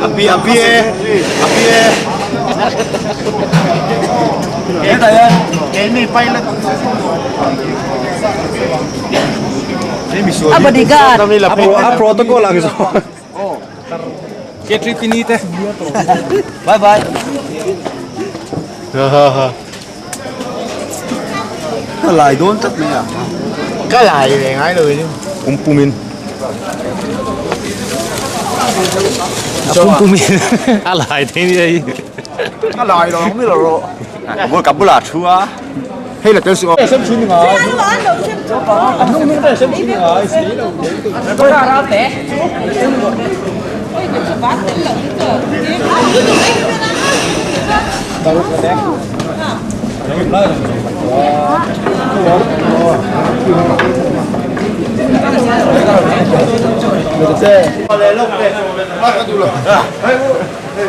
Api api e api e Keini pilot. A bodyguard. A protocol ang zo. K3 pini te. Bye bye. Ha ha ha. Ka lai dawn tlat mai a. Ka lai ve ngai lo in. Pum pumin. A pum pumin. A lai thei ni ei. Ka lai lo ang mi lo ro. Ka bul ka bula thu a. Hei la tel su. Sem chhin ngai. Nung nung te sem chhin ngai.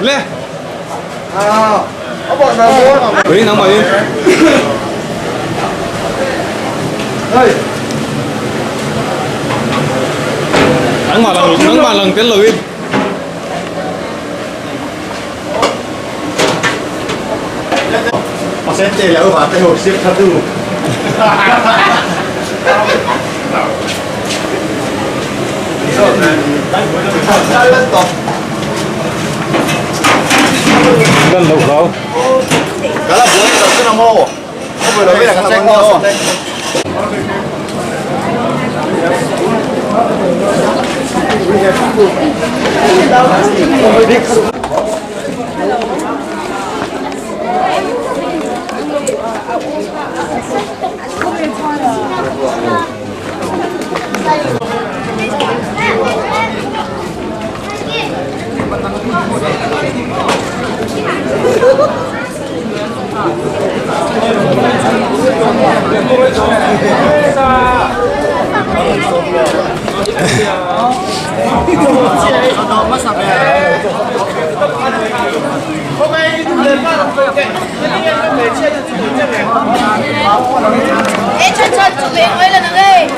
Le. Ui nang mai. Nang mà lần nang mà lần tel lo in. Sente lo va te ho sip thatu. Gần đâu không? Đó là bố đầu tiên là mô. Không phải nói là cái tranh đâu. Ê chân chân chụp hình với lần này.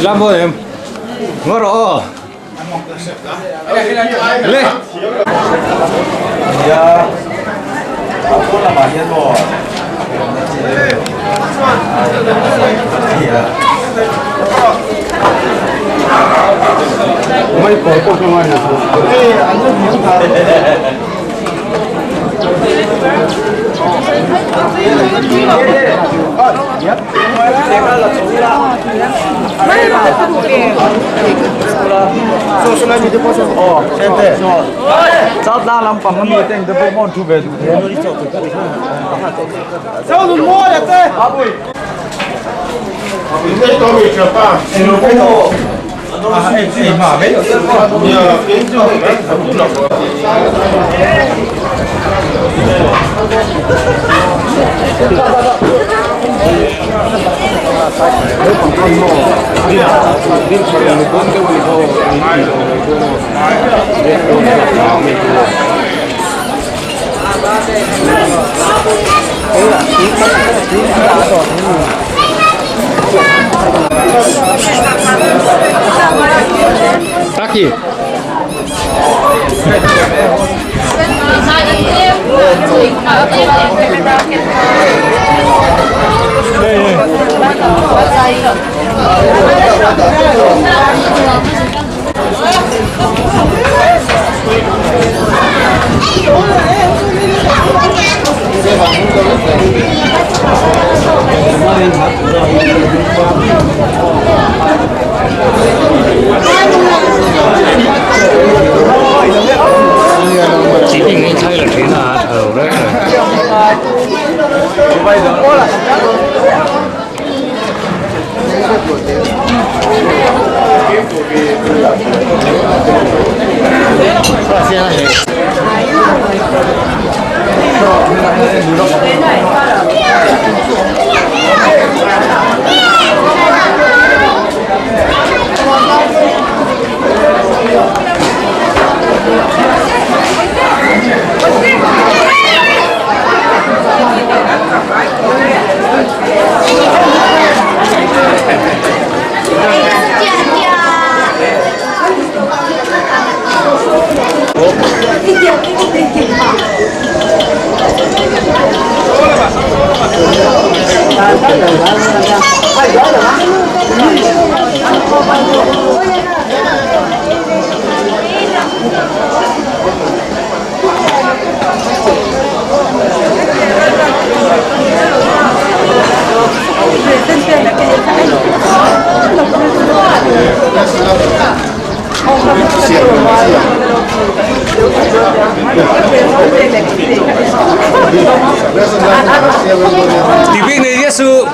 Lam bo em. Ngó rõ. Le. Ya. Ako na ba yan mo? Mấy cổ cổ cho ngoài này. Chát la làm bằng mi tên de mon thu về. chi. Tui nei ziah suh.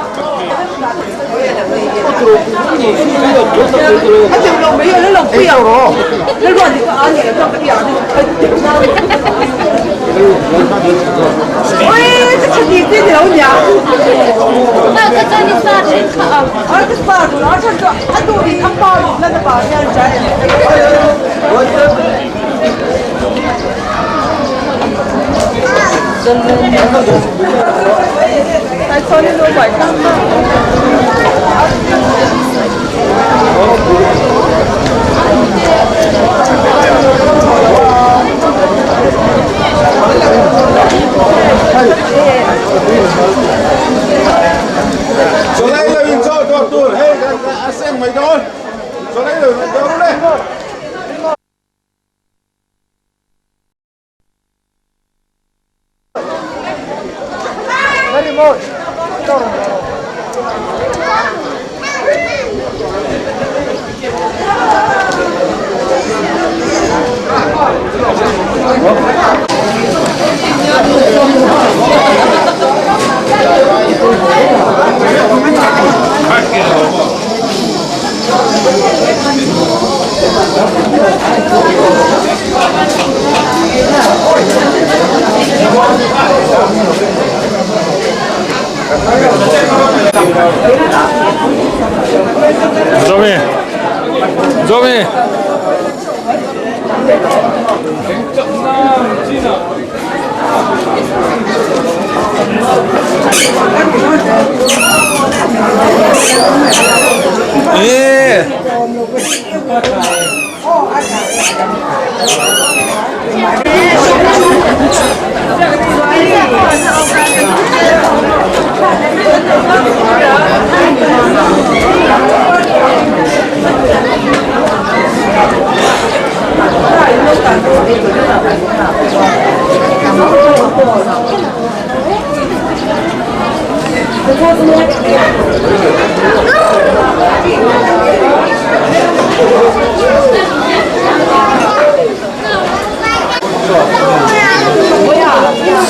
Zawmi. Zawmi. Ê.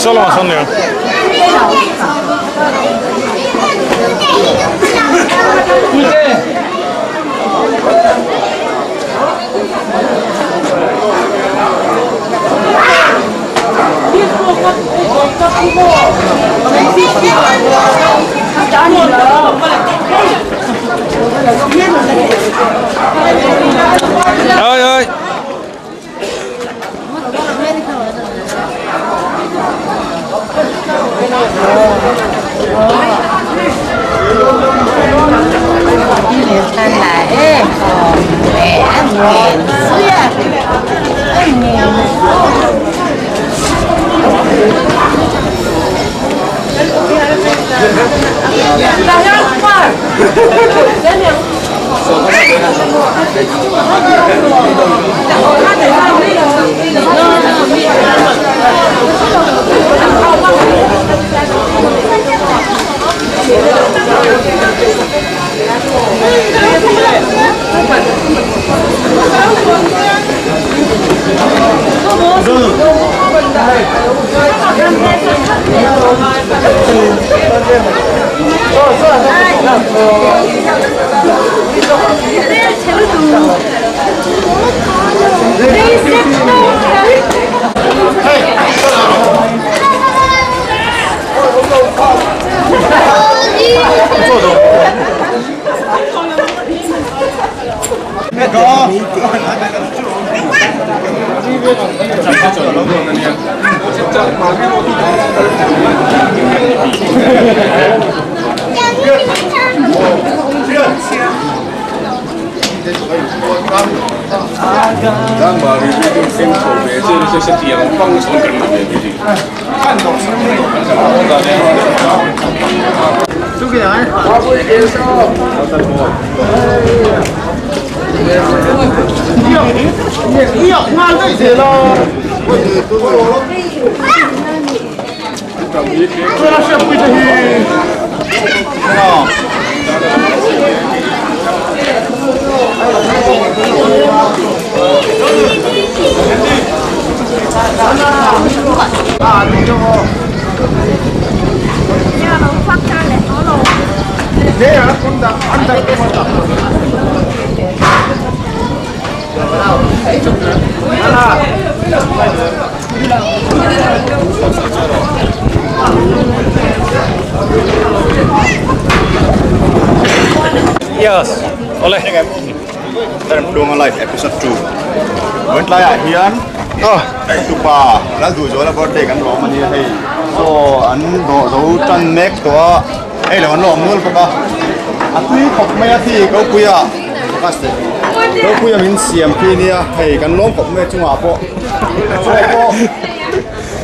Saw lamah sawn nia. Ơi ơi. Yes, ole. Tluanga live episode 2. Vawiin tlaiah hian tupa Lalduhzuala birthday kan lawm a nia hei. Saw an dawh zo tan mek tawh a, hei lo an lawm nual bawk a. A tui khawp mai a khi Kopuia Kopuia min siam khi nia hei kan lawm khawp mai a chungah pawh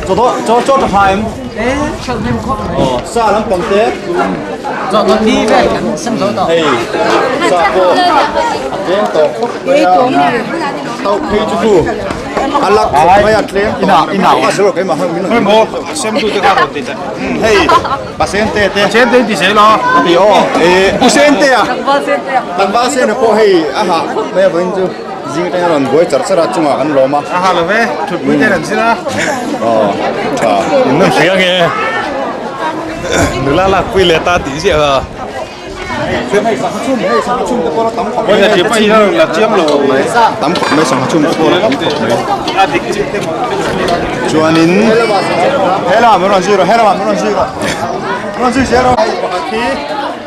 chaw pawh chaw chaw chaw tha tha em? Sa lampang te. Hei sa pawh a tlem tawh khawp mai a tauh phei chu chu a lak khawp mai a tlem tawh a zero keimah hian min hei pasente te a ti aw eh pusente a tlangval sente pawh hei a hah khawp mai a vawiin chu zing atanga rawn buai char char a chungah kan lawm a a hah lo ve thutpui te an zir a aw tha in rawn hria nge. Nula lak pui leh ta tih ziah a. Tam khawp mai sangha chhum te pawh la tam khawp mai. Chuanin helamah min rawn zui rawh helamah min rawn zui rawh min rawn zui zel rawh. Hei pakhat hi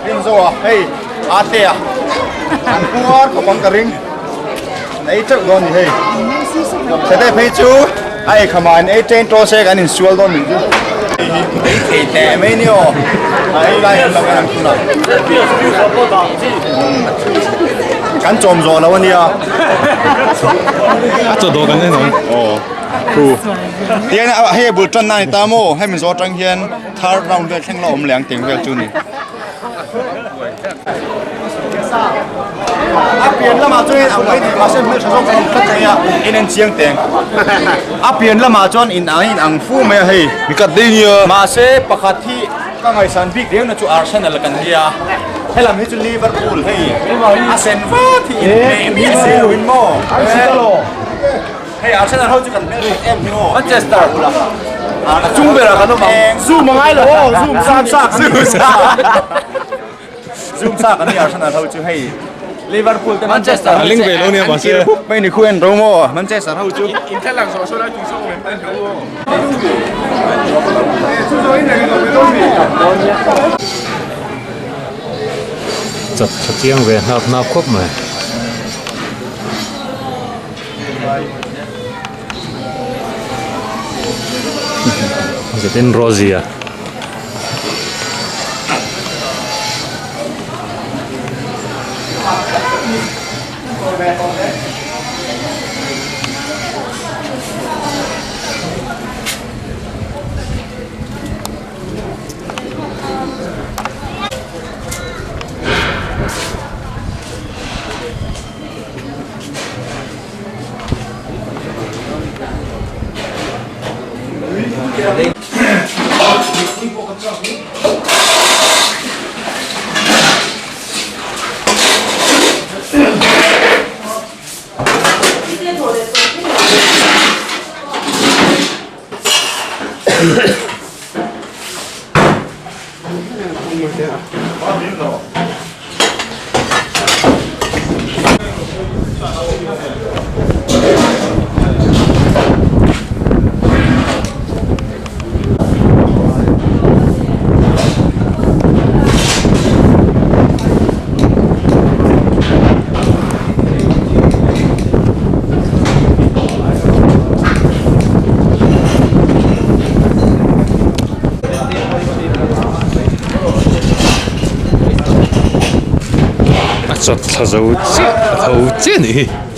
rinzo a hei ate a an puar khawp ang ka ring an ei teuh dawn ni hei. Chhete phei chu a eikham ah an ei train tawh se kan insual dawn nih chu. Ei thei teh mai ni aw a ei lai kan lo en ang tunah kan chawm zawh lo ania a chaw dawh kan en awm aw thu tiang hei a bul tan na ni ta maw hemi zawh atang hian third round vel thleng la awm leh ang teng vel chu ni. A pian lamah chuan in ang mai thei mahse hmeltha zawk an awm tlat mai a, in en chiang teng. A pian lamah chuan in ang in ang fu mai a hei. Mi kat dei nia. Mahse pakhat hi ka ngaihsan bik riau na chu Arsenal kan nia. Helam hi chu Liverpool hei a sen vat hi in hmeh miah si lo in maw. Hei Arsenal ho chu kan hmelthat em hi maw. Manchester a chung berah kan awm ang. Zoom a ngai lo aw zoom sa sa zoom sa. Zoom sa kan ni Arsenal ho chu hei Liverpool te Manchester a ling ve lo nia mahse an kir mai ni khu en ro maw Manchester ho chu. Chak tha chiang ve hnap hnap khawp mai. Zetin Rosie. Chat thla zo chiah a tho chiah a nih hi.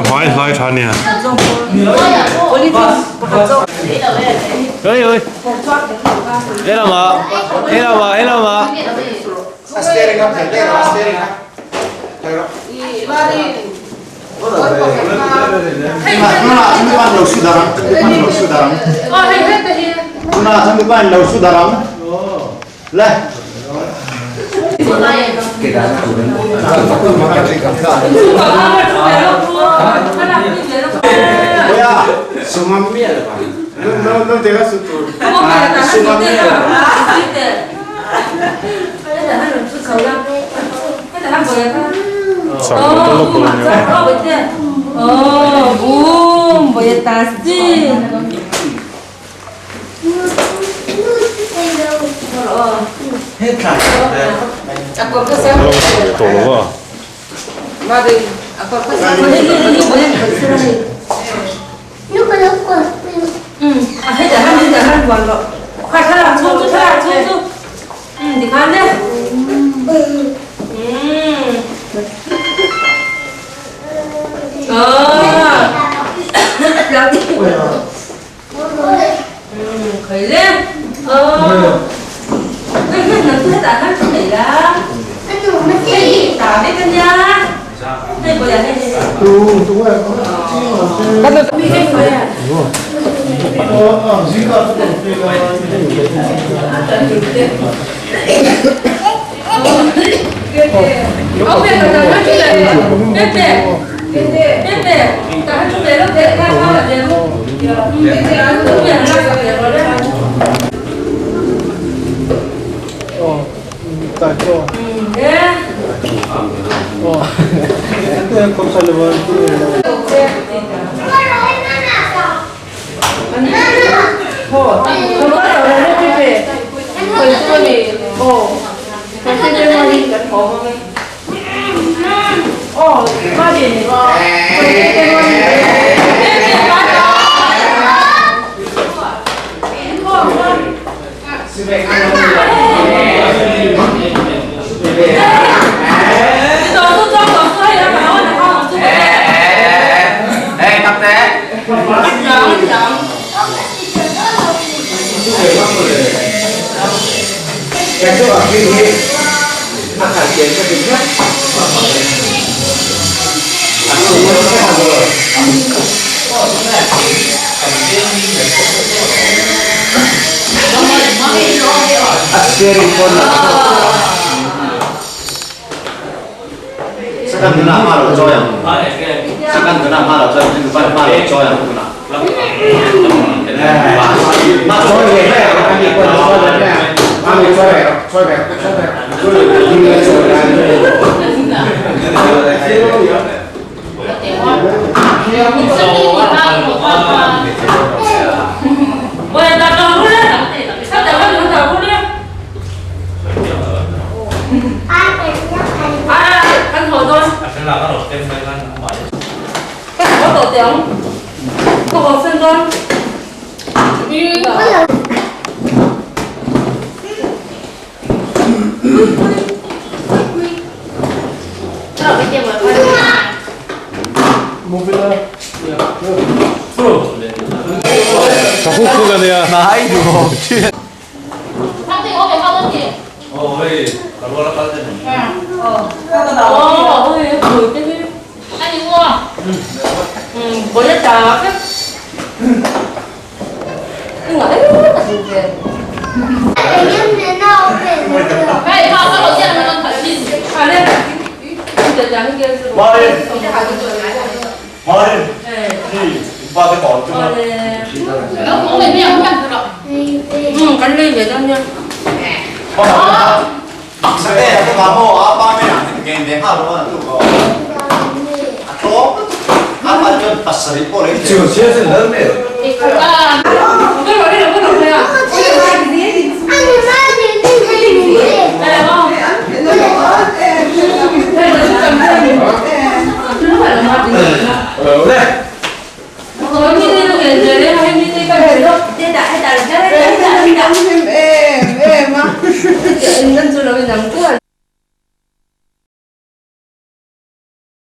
Hmai hlai tha nia. Ơi ơi. Đây là mà. Đây là mà, đây là mà. Ka huk huk a nia.